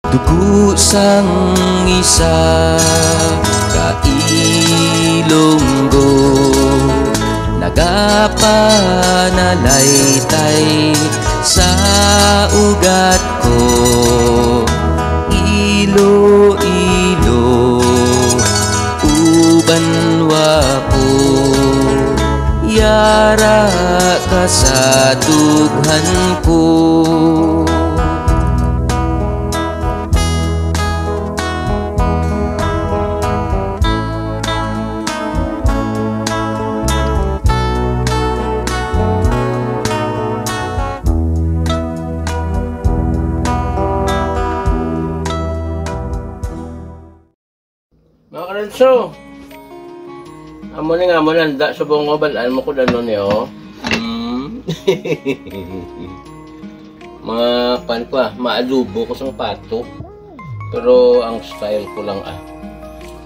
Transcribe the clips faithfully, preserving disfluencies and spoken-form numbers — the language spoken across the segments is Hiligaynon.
Dugo sang isa ka Ilonggo nagapanalaytay sa ugat ko. Iloilo, uban wa ko, yara ka sa dughan ko. Mga karanso, amo ni nga mo nanda sa bungo, balaan mo kung ano ni, oh. Mm. Mga kwan ko, ah, maadobo ko sang pato. Pero ang style ko lang, ah.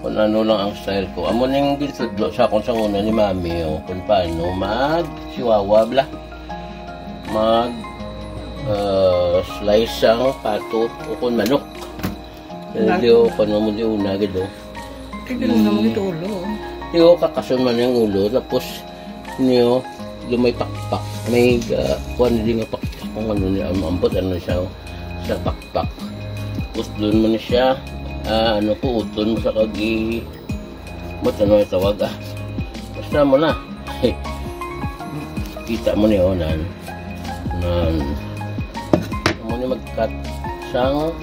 Kung ano lang ang style ko. Amo ning gintudlo sa akon sang una ni Mami, oh, kung paano mag-chihuahua, bla. Mag, ah, slice sang pato o kung manok. Pero di, oh, kung ano mo di una, gid, oh. Kaya ganun naman ito ulo, oh. Di, oh, kakason man yung ulo, tapos niyo, yung may pakpak. May, ah, kuwan din nga pakpak. Kung ano niya, ang ambot, ano siya, oh, sa pakpak. Tapos doon mo na siya, ah, ano, puuton mo sa kagi, ba't ano yung tawag, ah? Basta mo na. Kita mo niya, oh, nan. Nan. Mo ni mag-cut sang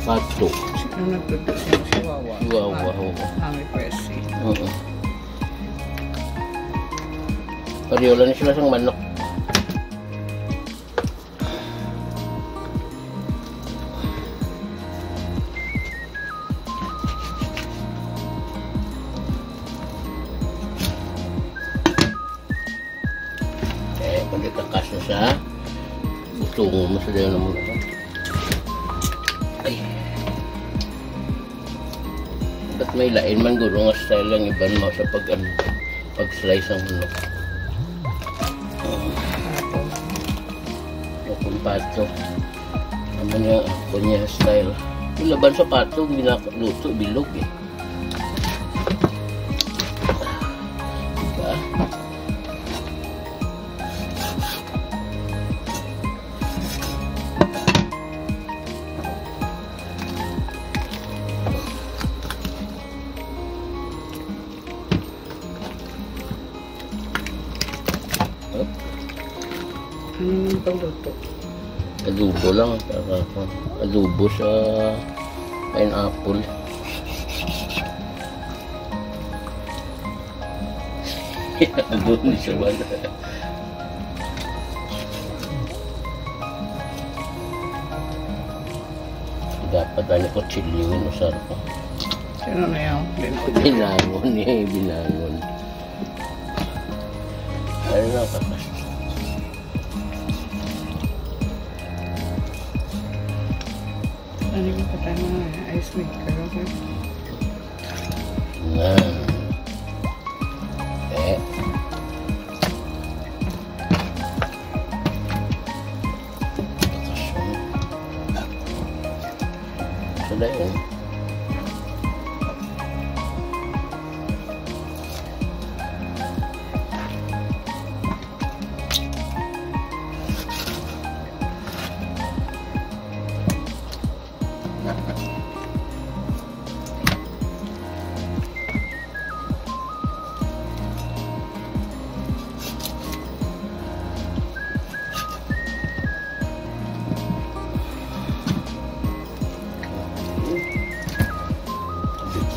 pato. Ano nagtudlo siya? Chihuahua. Chihuahua, oo. Mami Presi. Oo. Pareho lang sila sang manok. Eh, pwede ka kaso sa gusto mo, mas dahil naman ako. Ay. Ba't may lain man guro nga style lang iban mo sa pag, ano, pag-slice ang manok? O kung pato. Amo niya, ako niya style. Yung laban sa pato, ginaluto, bilog eh. Diba? Ano yung pagluto? Adobo lang. Para ako. Adobo sa pineapple. Adobo ni siya wala. Dapat ano, kutsilyo yun, usar ko. Sino na yan? Binangon. Binangon eh, binangon. Ano na, kapas? Ano yung patay mo na eh? Ice maker, okay? Yan. Eh. So, dayon.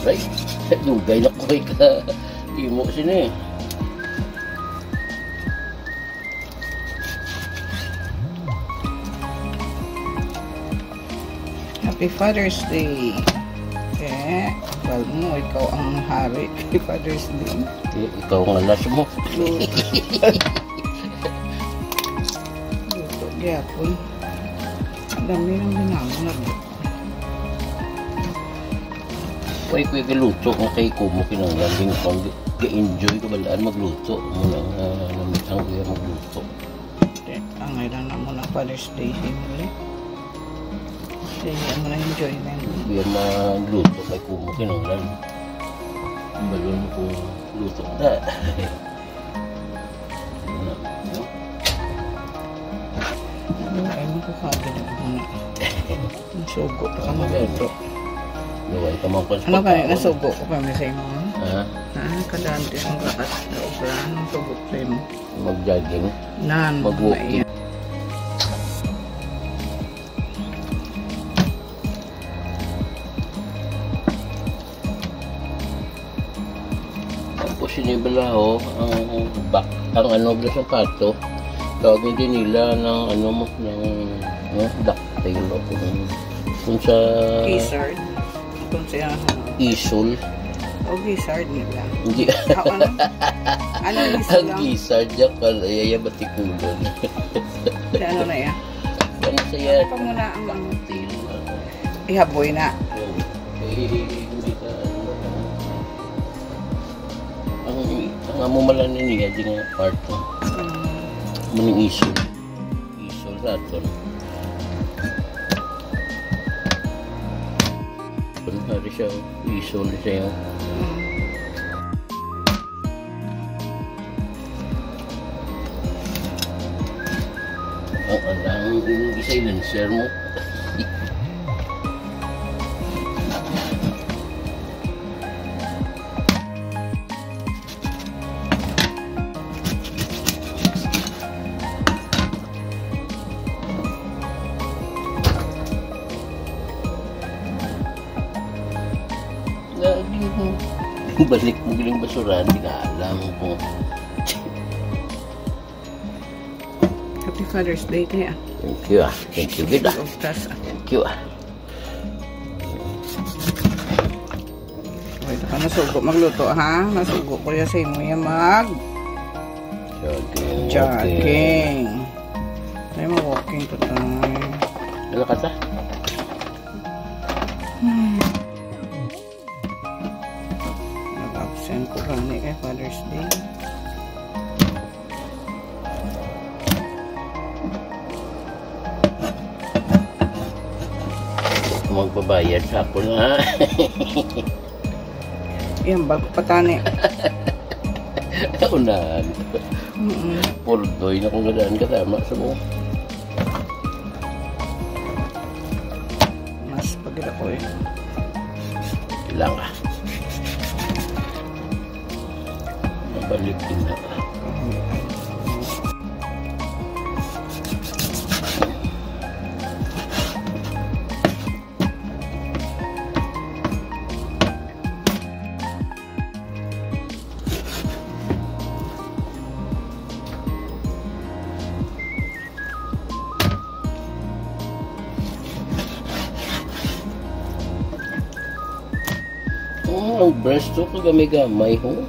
Ay, dugay na ko kay ka imo sini. Happy Father's Day. Eh, bal mo, ikaw ang hari kay Father's Day. Eh, ikaw nga last mo. Luto gyapon. Dami ng binangon na. Way ko'y galuto nga kay kumo kinanglan din akong ga-enjoy ko balaan magluto. Muna nga namitang ko yung magluto. Ang Ngayon lang na muna Father's Day sa inyo, eh. Sige, ang mga enjoyment. Hindi yan magluto kay kumo kinanglan. Ang balon ko luto na. Ano, no? Ano, ay, magkakagin ako muna. Ang sugo, baka magluto. Luway ka magpas-, ano ka, nasugo ko pa, may sa imo? Ha? Ha? Kadante ang kakat na obra, ang sugo sa imo. Mag-jogging. Nan, mag-walking. Tapos, sinibalaho ang back, ang ano, bala sa pato. Tawag din nila ng, ano mo, ng, no, ducktail o kung, kung sa Gizzard. Kung siya, ano. Isol. O, gizzard nila. Hindi. Ah, ano? Ano ang isol ang lang? Gizzard, yan pala, yaya batikulon. Ano na yan? Ano sa yan? Ano pa muna ang, ano? Tail, ano? Ihaboy na. Oo. Eh, hindi ka, ano, ang, ang amo malan niya, di nga part, no? Mm. Muning isol. Isol sa aton. Hari siya, isol siya. Mm. Ang, ang, ang, ang silencer mo. Lagi mo. Balik mo giling basurahan, di ka alam ko. Happy Father's Day, kaya. Thank you, ah. Thank you, gid, ah. Thank you, ah. Okay, baka nasugo magluto, ha? Nasugo ko ya sa imo ya mag Jogging. Jogging. Tayo mag-walking to tayo. Ano ka ta? Hmm. Nag-absent ko gani kay Father's Day. Magbabayad sa ako na. Yan, bago pa tani. Unahan. Mm-mm. Purdoy na kung gadaan kasama sa mo. Mas pagila ko eh. Lang, ah. Mabalik din na. Oh, ang breast to, kagamay-gamay, ho.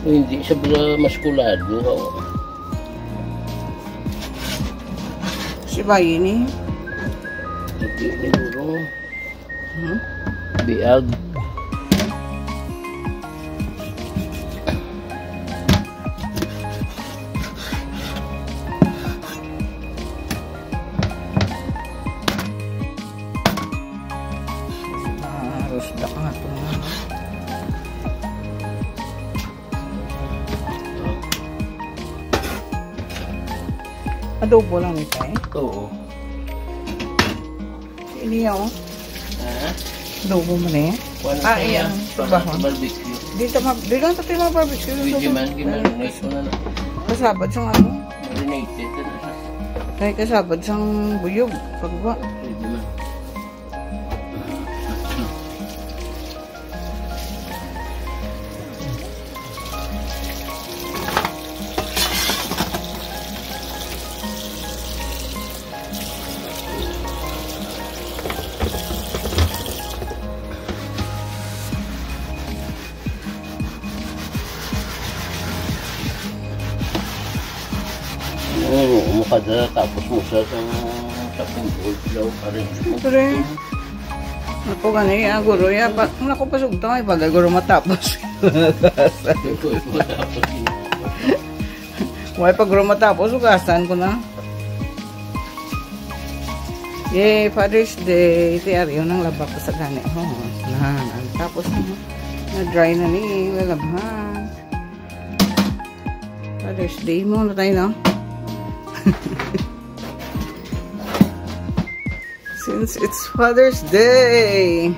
Hindi siya bala maskulado, ho. Si Bayi ni? Hindi, siguro. Hmm? Biag. Ah, rusdak nga to nga. Adobo lang ni, tay? Oo. Ini, oh. Ha? Adobo mo na, eh. Kuwan Ah, sa iya. Ang Para tubahon. Barbecue. Dito, ma-, dito ang tatay mga barbecue. Pwede man, ginarinate mo na lang. Kasabad sa ano? Marinated na siya. Kaya kasabad sa buyog. Pagwa. Pwede man. Oo, makadala tapos mo sa, sa, sa food hall daw, arrangement. Siyempre. Ako gani, ah, guro, ya, pa, ang ako pasugta, ay, bagay, guro, matapos. Matapos yun. Wala pa, guro, matapos, ugasan ko na. Yay, Father's Day. Ti Ariel, nanglaba ko sa gani. Oh, nan, ang tapos na. Na-dry na ni, lalabhan. Father's Day mo na tayo, no? Since it's Father's Day.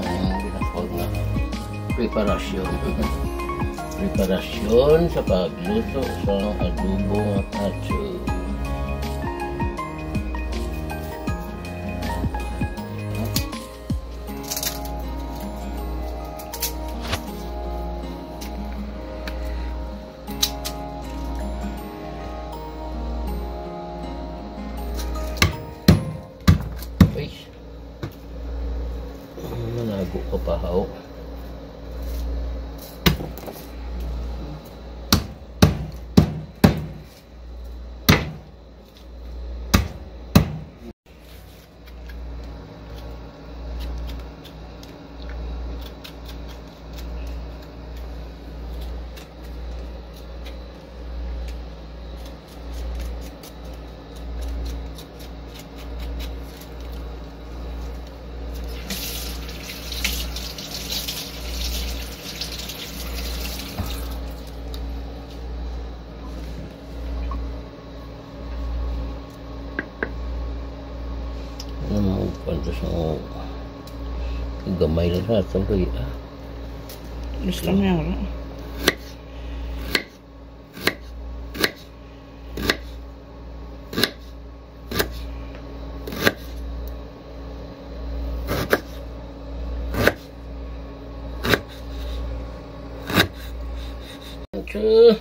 Ang ginatawag na preparasyon. Preparasyon sa pagluto sa adobo nga pato. Ay. Malago ka pa, haw. Ano mo, kwanto sa gamay lang sa ato, kay, ah. Gusto mo yan, wala? Ito.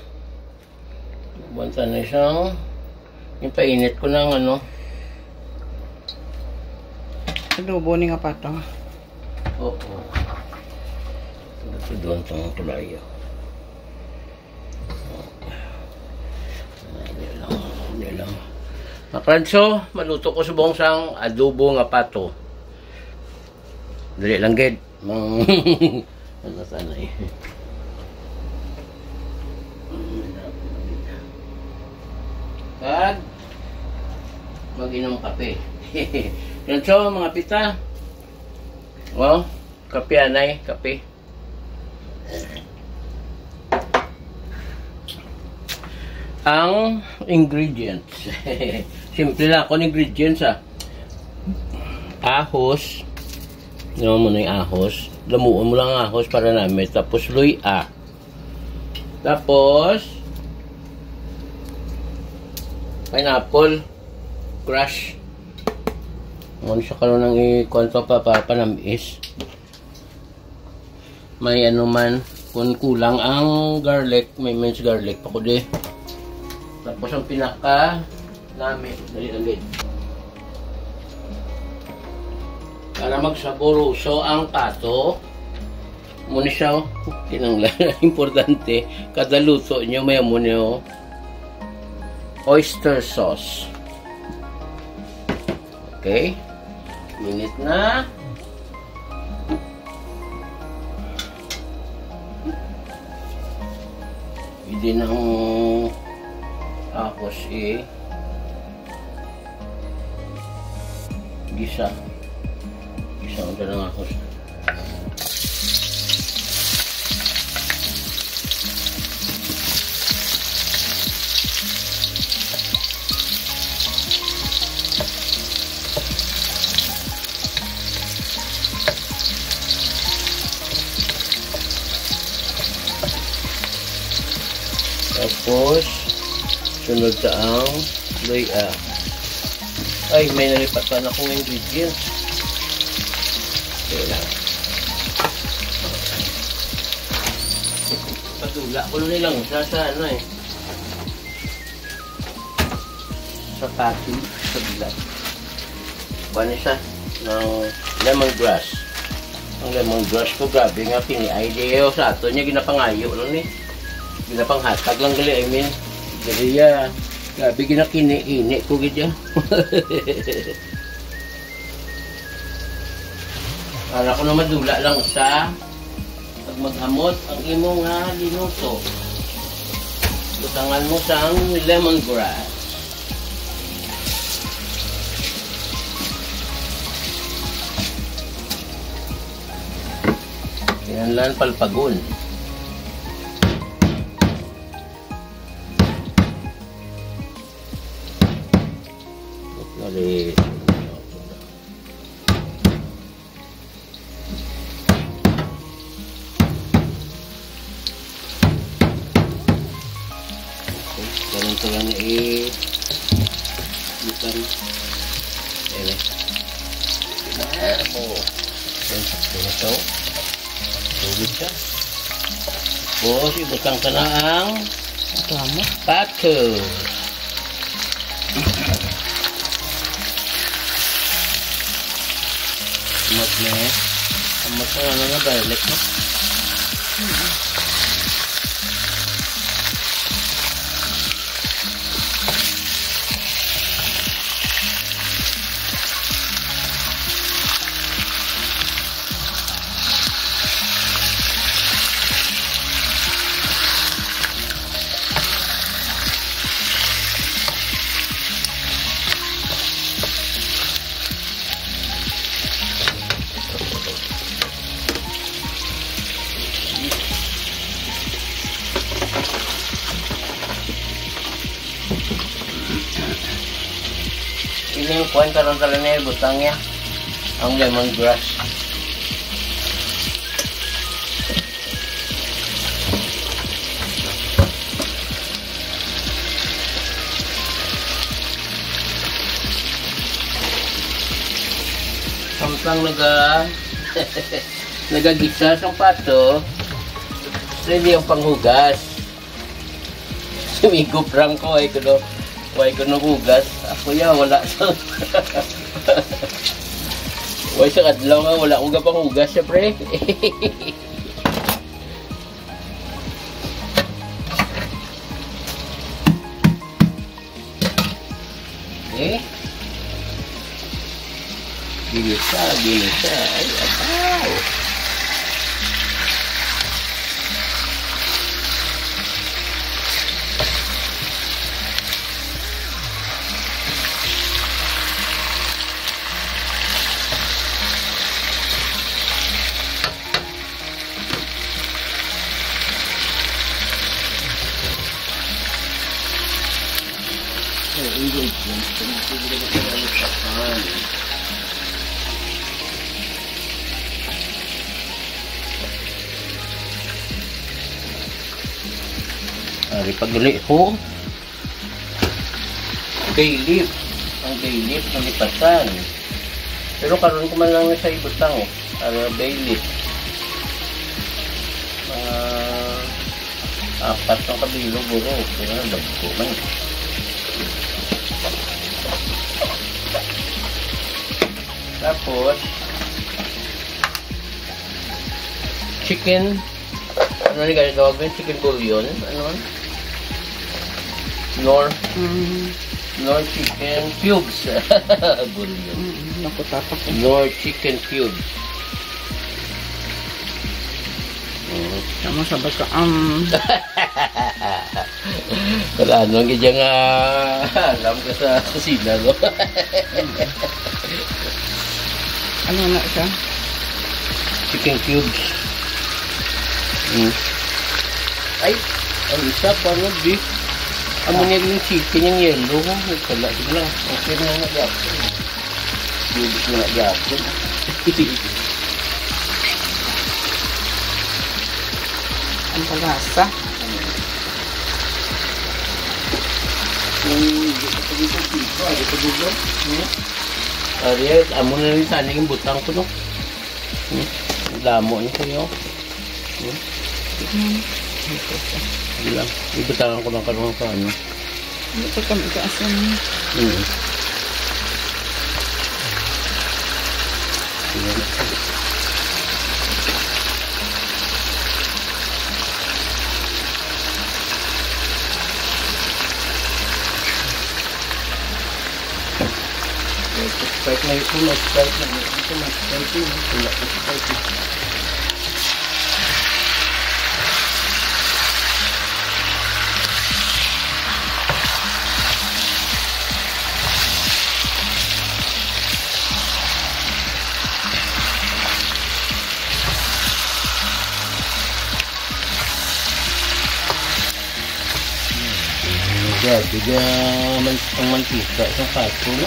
Banta na siyang ipainit ko ng ano. Adobo ni nga pato. Opo. Ito doon itong kulayo. Dali lang, dali lang. Mga kalanso, maluto ko subong sang adobo nga pato. Dali lang, gid. Mang-, ano sana eh. Kag, mag-inom kape. Kalanso, mga pita. Oh, kape, anay, kape. Ang ingredients. Simple lang akong ingredients, ah. Ahos. Ano mo na yung ahos? Lamuon mo lang ang ahos para namit. Tapos, luya. Tapos, pineapple crush. Ano siya karon ang ikuan to pa, pa, panamis. May ano man, kung kulang ang garlic, may minced garlic pa ko di. Tapos ang pinaka nami, dali lang gid. Para magsaboroso ang pato, mo ni siya, oh. Kinanglan, importante, kada luto nyo, may amo nyo oyster sauce. Okay? Init na. Pwede nang ahos i-gisa. Gisa ang talang ahos. Tapos, sunod sa ang luya. Ay, may nalipatan akong ingredients. Okay lang. Patula ko na nilang sa, sa ano eh. Sa cutting, sa bilat. Kuha na siya. Ang lemongrass. Ang lemongrass ko, grabe nga kini ay di, eh, sa ato niya ginapangayo lang ni. Ginapanghatag lang gali, I mean. Diri ya, grabe ginakini-ini ko gid ya. Para ko na madula lang sa pag maghamot ang imo nga linuto. Butangan mo sang lemongrass. Kinahanglan palpagon. Pare. Ganun ko lang i-, bukan. Ayan eh. Ah, oh. Ayan, sakto na to. Tubig siya. Tapos, ibutang ka na ang Tama. Pato. Mat na eh. Mat na, ano na, garlic, no? Ini yung kuwan, karon sa lanay, butang niya. Ang lemongrass. Samtang naga-, nagagisa sang pato, ready ang panghugas. Si Migo Franco, ay kuno, ay kuno hugas. Ako ya, wala sa, way sa kadlaw nga, wala ko gapanghugas, syempre. Eh? Ginisa, ginisa. Ay, abaw. Ari pa gali ko. Bay leaf. Ang bay leaf, nalipatan. Pero karon ko man lang siya ibutang, eh. Ang bay leaf. Mga apat ang kabilog, guro. Pero nagdagko man. Tapos, chicken. Ano ni gani tawag mo? Chicken bouillon? Ano? Nor, Mm. Nor chicken cubes. Bouillon. Mm, nakutapak eh. Nor chicken cubes. Mm. Tama sa baka, um, Wala, ano, gid nga alam ka sa kusina, no? Ano na siya? Chicken cubes. Mm. Ay, ang isa pa nga beef. Amo niya yung chicken, yung yellow, ha? Wala, sige lang. Okay na nga, gyapon. Cubes na nga, gyapon. Ang kalasa. Kung di ka pag-ibig dito, ay, di ka dito. Hmm? Ariel, amo na rin sana yung butang ko, no? Hmm? Ang damo niya sa'yo. Hmm? Hmm. Sige lang. Ibutangan ko lang karon sa ano. Hindi ko kami kaasam. Hmm. May Sprite na ito, may Sprite na ito, may Sprite na ito, may Sprite na ito. Grabe ka man ang mantika sa kaso, no?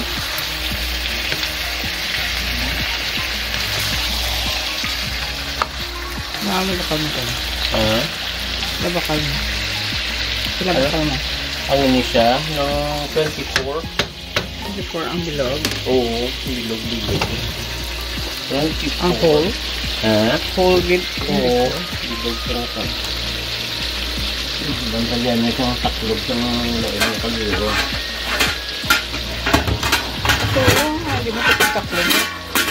Ano ba kami to? Ha? Labakal mo. Sila Ano? Bakal mo. Ang ini siya, ng twenty-four. Before ang bilog. Oo, bilog, bilog. Ang Ang hole? Ha? Hole gid. Oo, bilog siya nga. Ang kanya na siyang taklog sa mga lain ng kaliro. So, hindi mo kapagtaklog.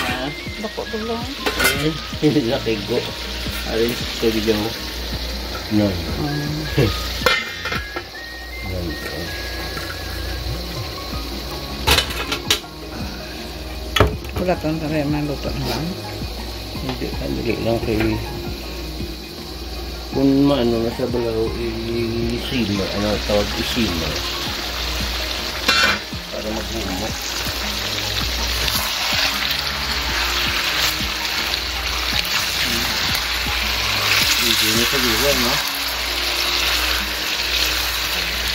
Ha? Dako to lang. Eh, hindi na kigo. Arin sa video. No. Um, Yan, oh. Wala to, wala man luto na lang. Hindi, dali lang kay kung maano na sa balaw, i-simmer, ano tawag, i-simmer. Para maghimo. Hindi na sa gulay, no?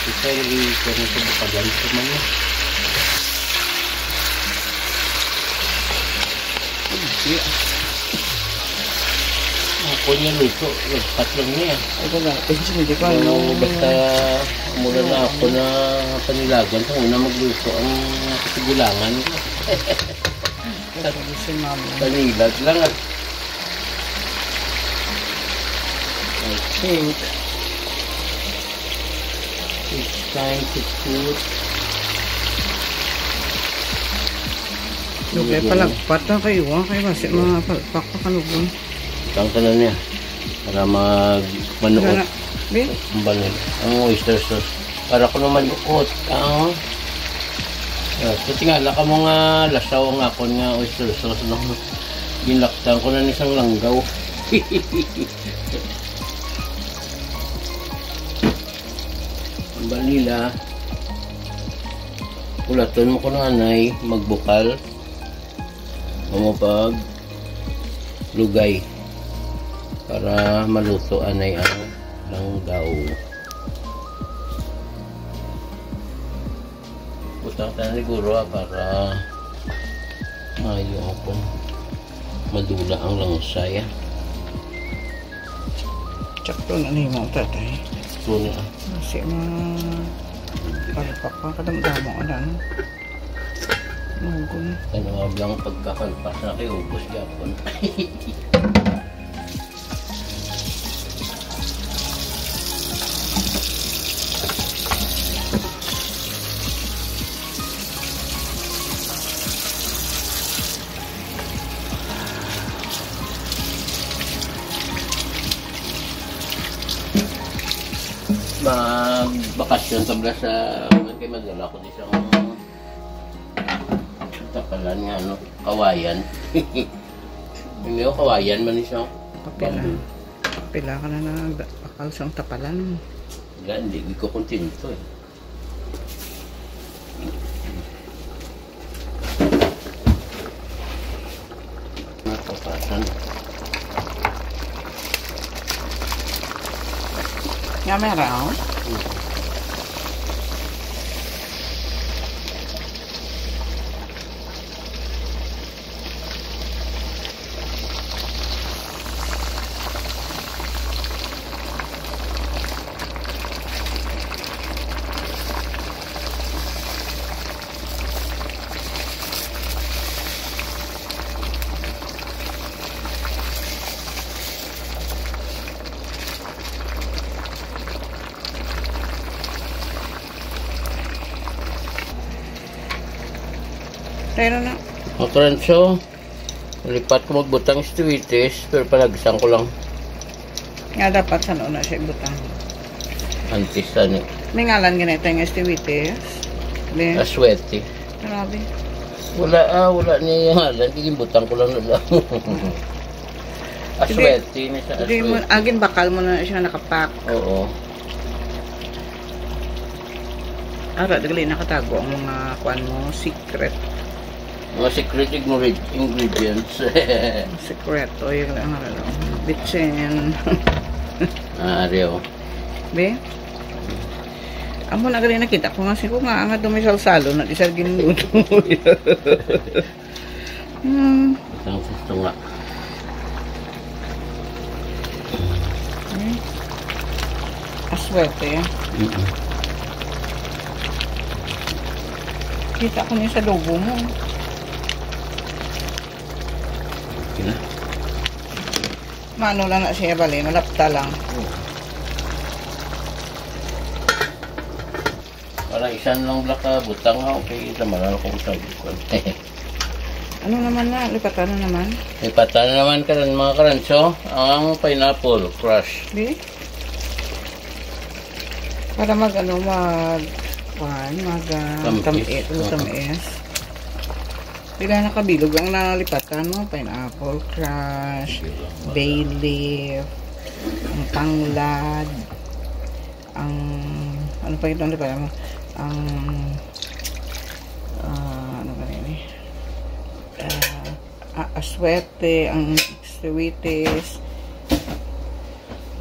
Isa yung ikaw mo sa bakalan sa mga. Hindi. Ako niya luto, lagpat lang niya. Ay, wala. Hindi pa. Ano, basta mula na ako na panilagan, sa una magluto ang kasigulangan. Pero si Mama. Panilag lang, ah. I think it's time to put Lugay palagpat na kayo, ah. Kaya basi mga palpak pa kanugon. Ang tanan niya. Para mag manuot. Wala na. Be? Ang balon. Ang oyster sauce. Para ko naman uot. Ah. Ah, so tingala ka mo nga lasaw ang akon nga oyster sauce, no? Ginlaktan ko na ni sang langgaw. Ang vanilla. Pulaton mo ko na anay, magbukal. Amo pag lugay para maluto anay ang langgaw. Butang tanan ni guro, ah, para maayo ang kun madula ang langsay, ah. Sakto na ni mo, tatay. Sakto na, ah. Kasi ma-, palpak pa, kadamdamo ka na, no? Mangkon. Ano nga lang pagkakalpas na kay ubos gyapon. Magbakasyon ka bala sa, kay madala ko di sa tapalan nga, ano, kawayan. Hindi ko kawayan man siya. Kapila. Bamboo. Kapila ka na nagdakal sa tapalan. Wala, hindi ko kontento eh. Napapasan. Nga meron? Pero na. O, Trencho. Lipat ko magbutang stiwitis, pero panagsang ko lang. Nga dapat sa una siya ibutang. Antes, ani. May ngalan gani tayo nga stiwitis. Be. Aswerte. Grabe. Wala, ah, wala niya yung ngalan. Kaya butang ko lang na lang. Aswerte ni sa aswerte. Agin bakal mo na siya nakapak. Oo. Ara, dali nakatago ang mga kuan mo, secret. Mga secret ingre-, ingredients. Secret. O, yun lang ang ano. Bitsin. Ah, ariyo. Be? Amo na gali nakita ko nga, siya ko nga, ang ato may salsalo na, di sa ginuto. Hmm. Ang gusto nga. Hmm. Aswerte. Mm-mm. Kita ko niya sa logo mo. Okay na. Mano lang na siya, bali, malapta lang. Oo. Para isan lang bala ka butang ha, okay, isa man lang akong sabi ko. Ano naman na? Lipatan na naman. Lipatan na naman ka ng mga karanso, ang pineapple crush. Di? Para mag, ano, mag, kuan, mag, ah, tamis. Tamis, oo, tamis. Pila na kabilog ang nalipatan mo? Pineapple crush, bay leaf, ang tanglad, ang, ano pa ito, ano pa ito? Ang, ah, ano ba yun eh? Ah, ah, aswerte, ang sweetest.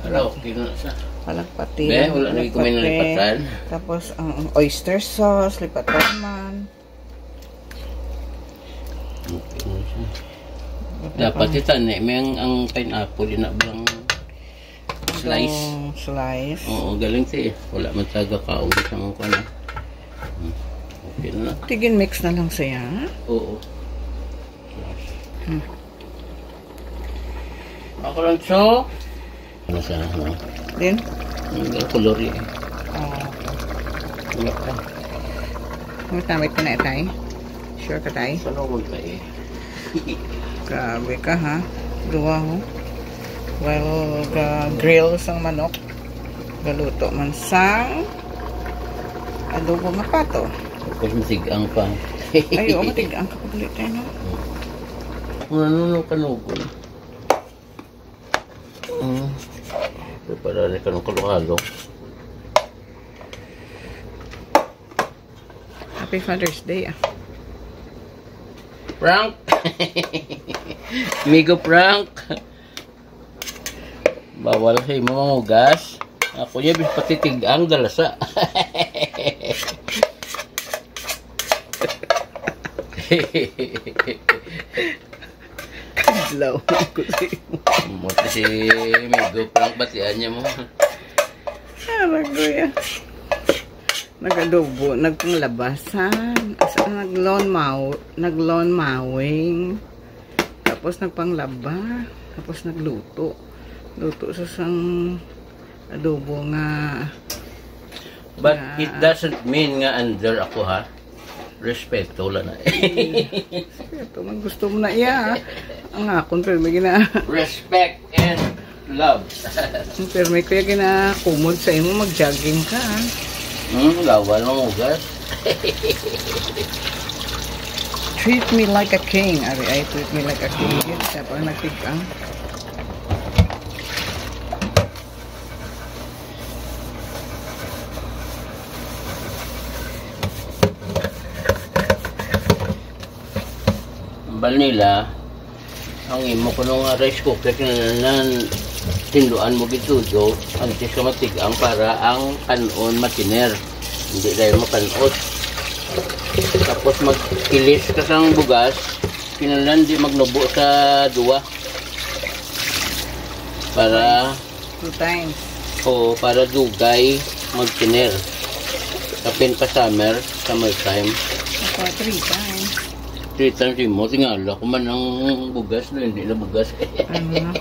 Wala, okay na sa. Palagpati. Be, wala na yung kumain na lipatan. Tapos, ang oyster sauce, lipatan man. Okay na siya. Dapat ito, ne, may ang, ang pineapple, yun na bang slice? Ang slice. Oo, galing siya eh. Wala man talaga kaon sa mga kuwan, ah. Hmm. Okay na. Tigin mix na lang siya. Oo. Hmm. Ako lang, so. Ano siya, no? Din? Ang kulor eh. Oh. Wala pa. Matamit ka na, Itay? Sure ka, Tay? Sa loob ka eh. Grabe ka, ha? Duwa, ho? Well, ga-grill sang manok. Galuto man sang adobo nga pato. Tapos masigang pa. Ay, oo, matigang ka pa ulit, eh, no? Kung ano, no, kanugon. Mm. Ito pala ni kanong kalukalo. Happy Father's Day, ah. Prank! Migo prank! Bawal sa imo mangugas. Ako niya, bis patitig ang dalasa. Adlaw ko sa imo. Mo si Migo, prank batian niya mo. Aragoy, ah. Nag-adobo, nagpanglabasan. Asa nag-lawn mow-, nag-lawn mowing. Tapos nagpanglaba. Tapos nagluto. Luto sa sang adobo nga. But it doesn't mean nga under ako, ha. Respeto lang na. Respeto man gusto mo na iya, ha? Ang akon, pero may gina- Respect and love. Pero may kuya ginakumod sa imo, mag-jogging ka, ha? Hmm, lawal mo, guys. Treat me like a king. Ari ay, treat me like a king. Yun, siya pa nagtigang. Hambal nila, ang imo kuno nga rice cooker, kinahanglan tinduan mo gid tuyo antes ka magtigang para ang kan-on matiner. Hindi dahil makan-ot. Tapos magkilis ka sang bugas, kinahanglan di magnubo sa duwa. Para Two times. Oo, para dugay magtiner. Kapin pa summer, summertime. Ako, three times. Three times mo, tingala ko man ang bugas na, hindi na bugas. Ano na?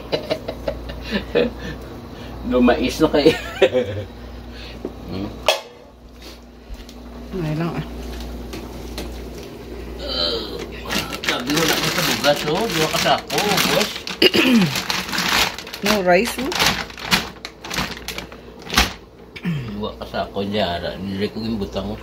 Lumais na kayo. Hmm. Ay lang, ah. Sabi mo na ko sa bugas. Kaso, duha ka sako, boss. No rice, no? Duha ka sako niya, ara. Dili ko ginbutang.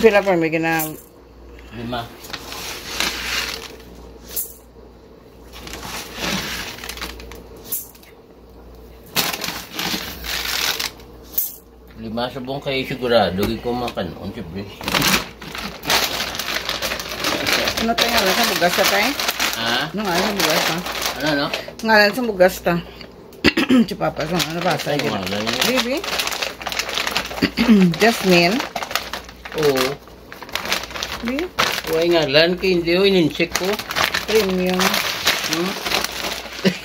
Pila pa may gina- Lima. Lima subong kay sigurado, di ko makanon, siyempre. Ano tayo nga sa bugas ka, tay? Ha? Ano nga sa bugas ka? Ano, no? Ngalan sa bugas ta. Si Papa, sa ano ba? Ay, sa ngalan niya. Baby? Jasmine? Oo. Di? Way ngalan kay hindi, oh, in-check ko. Premium. Hmm?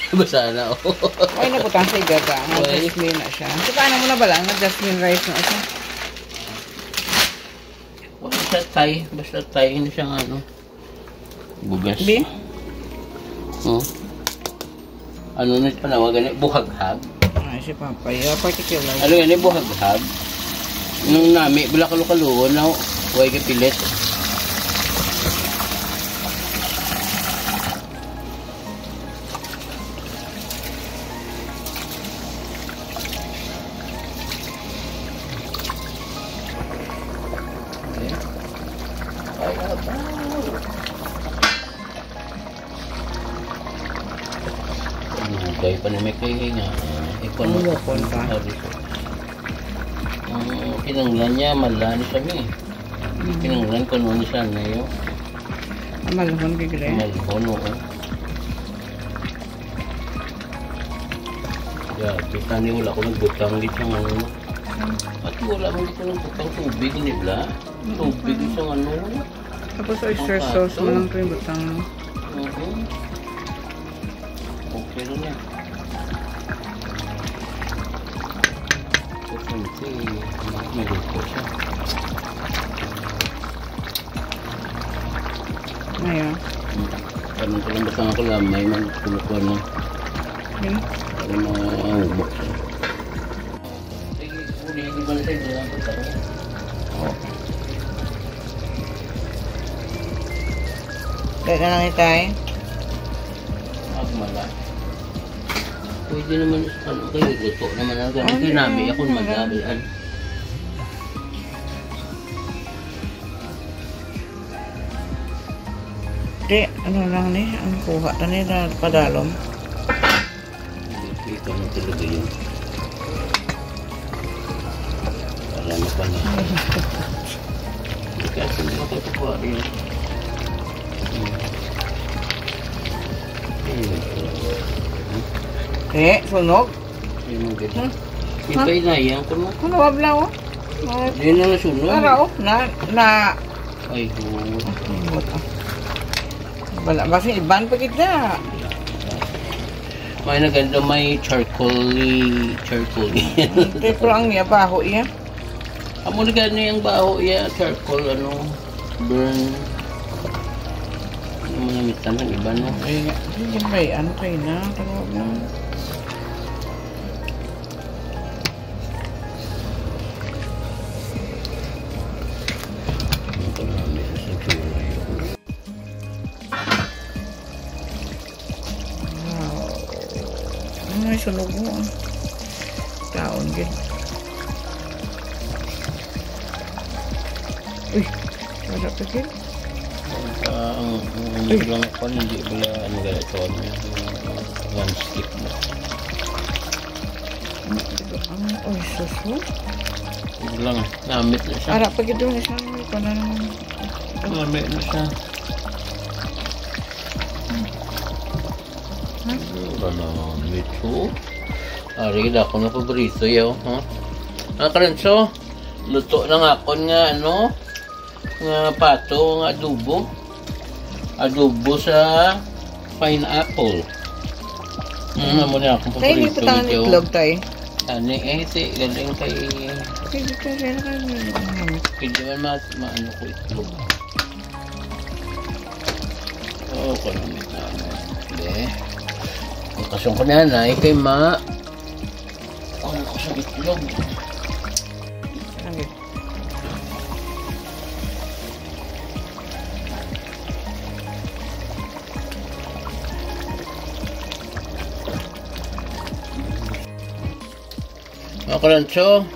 Basa na, oh. Ay, nabutang sa igata. Nga Way. Jasmine na siya. So, paano mo nabala nga jasmine rice na ito? Basta Thai, basta Thai, hindi siya nga, ano. Bugas. Di? Oh. Ano na panawagan ni? Buhaghag? Ay, si Papa. Yeah, particular. Ano yan, eh, buhaghag? Nung nami, bala kalukaluon na, way kapilit. Ay, abaw. Dugay pa na may kay nga. Ikaw Ang mo. Wapon pa. Sabi ko. Ang kinanglan niya, malani sa mi. Mm. Kinanglan ko noon sa nayo. Amalhon kay gre. Amalhon, oo. Grabe, tani wala ko nagbutang dito ng ano. At wala mo dito nagbutang tubig, di ba? Mm. Tubig sa ano. Tapos oyster Ang sauce mo kato. Lang ito yung butang mo. Mhm. Okay na niya. Importante, maluto siya. Ngayon. Parang ko lang basta ako lang, may magkulukuan na. Hmm? Para maumok siya. Oh. Kaya ka lang, itay. Ako mala. Pwede naman, ano, kayo, luto naman ang ganun. Ano Kinami yan? Ako, Ano? Madami. Ano? Di, ano lang ni, ang kuha ta ni na padalom. Ikaw na talaga yun. Wala na pa na. Kasi hindi ko pa rin. Eh, sunog. Yung mga ganyan. Hmm? Ipay na yan, kung Ano, wabla, oh. Oh. Hindi na nasunod. Ara, oh, na, na. Ay, oo. Wala, basta iban pa kita. May naganda, may charcoal, charcoal. Ito lang niya, baho iya. Amo na gani ang baho iya, charcoal, ano, burn. Ano mo namitan ang iba, no? Ay, hindi may ano kayo na, tawag na. Ito na, may sa tuloy. Wow. Ano may sunog mo, ah? Taon gid. Uy, wala pa gid. Ang, ang, ang Uy. Lang pa, hindi pala, ano kaya ito, ano, non-stick mo. Ano, ano, oy, sus, oh. Wala lang, namit na siya. Ara pa gid doon, isa, ano, ito na naman. Namit na siya. Wala na, namit, oh. Ari, gid ako nga paborito, yaw, ha? Ah, Karenzo, luto na nga akon nga, ano, nga pato, nga adobo. Adobo sa pineapple. Mm, amo na akong Tay, may paborito, butang medyo itlog, tay. Ani, eh, si, galing kay Pwede ka rin, ano, ano. Pwede man ma-, maano ko itlog. Oh, kung ano, ano. Hindi. Ang kasong ko na yan, ay, kay ma-, Ang kusog itlog. Okay. Mga karancho,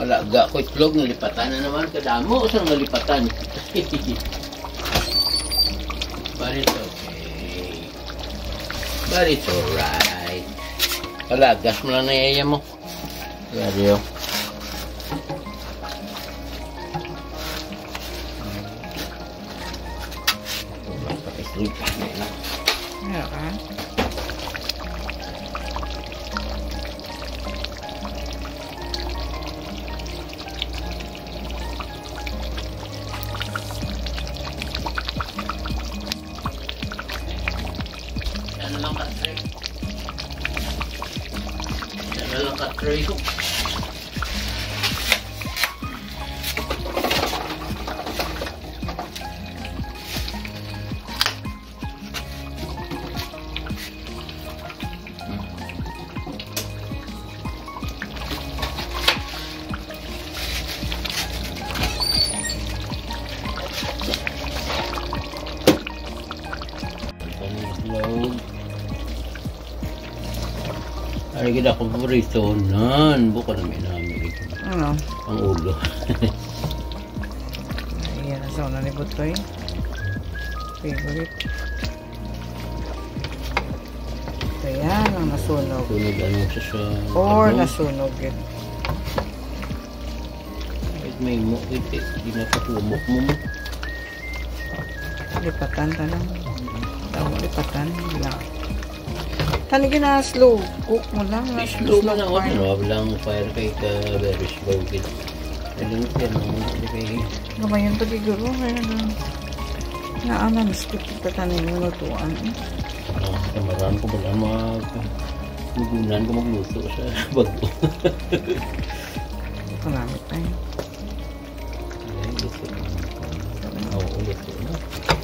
malaga ko itlog, nalipatan na naman. Kadamo sa nalipatan. But it's okay. But it's alright. Palagas mo lang na iya mo. Grabe, oh. Pati sleep. Ano ka? Yan lang ka three. Yan lang ka three ko. Ay, gid ako paborito nan. Buko na may nami ito. Ano? Ang ulo. Ayan, so, nalibot ko eh. Favorite. So, yan ang nasunog. Sunog, ano, sa, sa, Or ano? Nasunog yun. Wait, may mo, wait, eh. Di na patumok mo mo. Lipatan ka lang. Daw, lipatan lang. Tani gina slow cook mo lang. Slow mo lang, fire. Ano, walang fire kay ka very slow gid. Alam mo, yan, ano, di kay Gamayan pa gid, oh, kaya na. Naa man, skip kita tanin yung lutuan, eh. Ah, kamaran ko ba lang mag-, lugunan ko magluto sa bago. Kanamit na yun. Ay, luto na. Oo, luto na.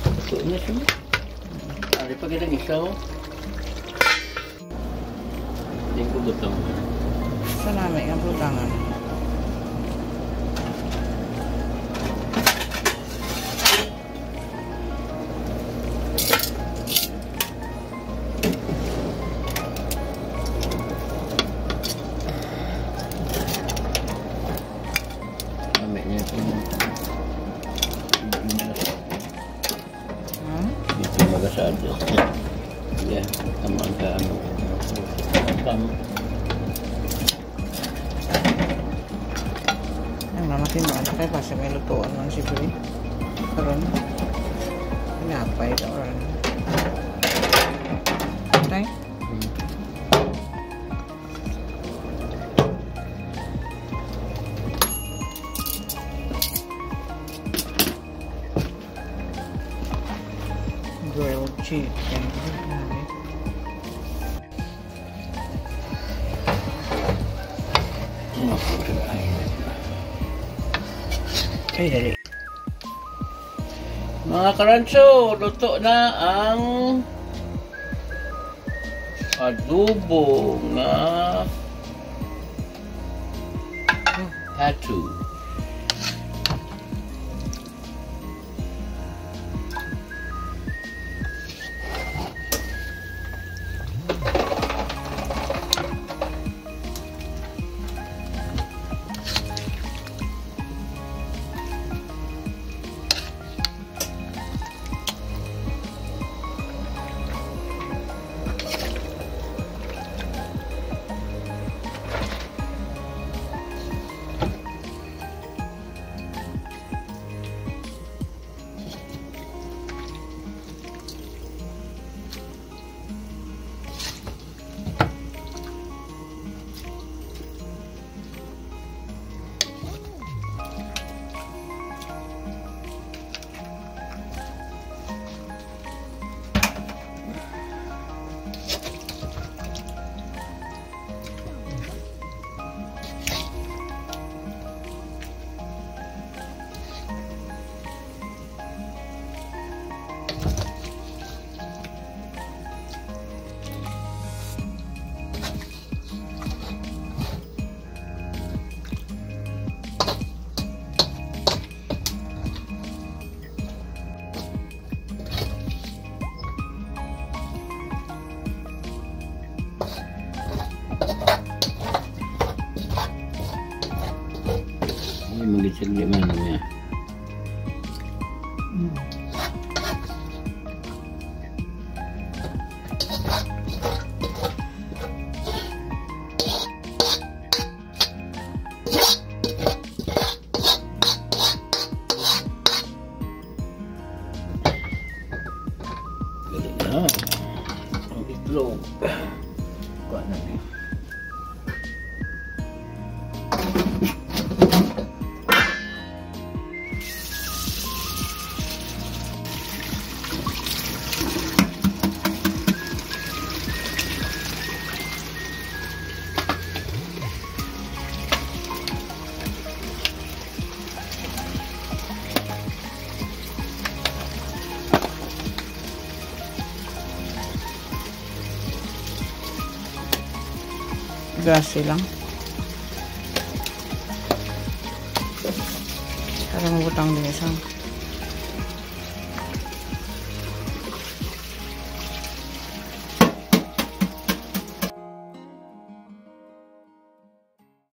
Luto na siya. Ari pa kita isa, oh. Hindi ko butang. Sa nami nga butangan. Kami niya ito. Hmm? Dito magasado. Yeah, tama ang kaano. Tama. Ang namatin mo, ano kayo, kasi may lutuan lang siguro eh. Karon, pinapay ka or ano. Okay? Hmm. Grilled chicken. Ay, dali. Mga karancho, luto na ang adobo nga pato. Mangitsil di man niya. Dali na. Ang itlog. Kuha na niya. Gasi lang. Para mabutang din isang.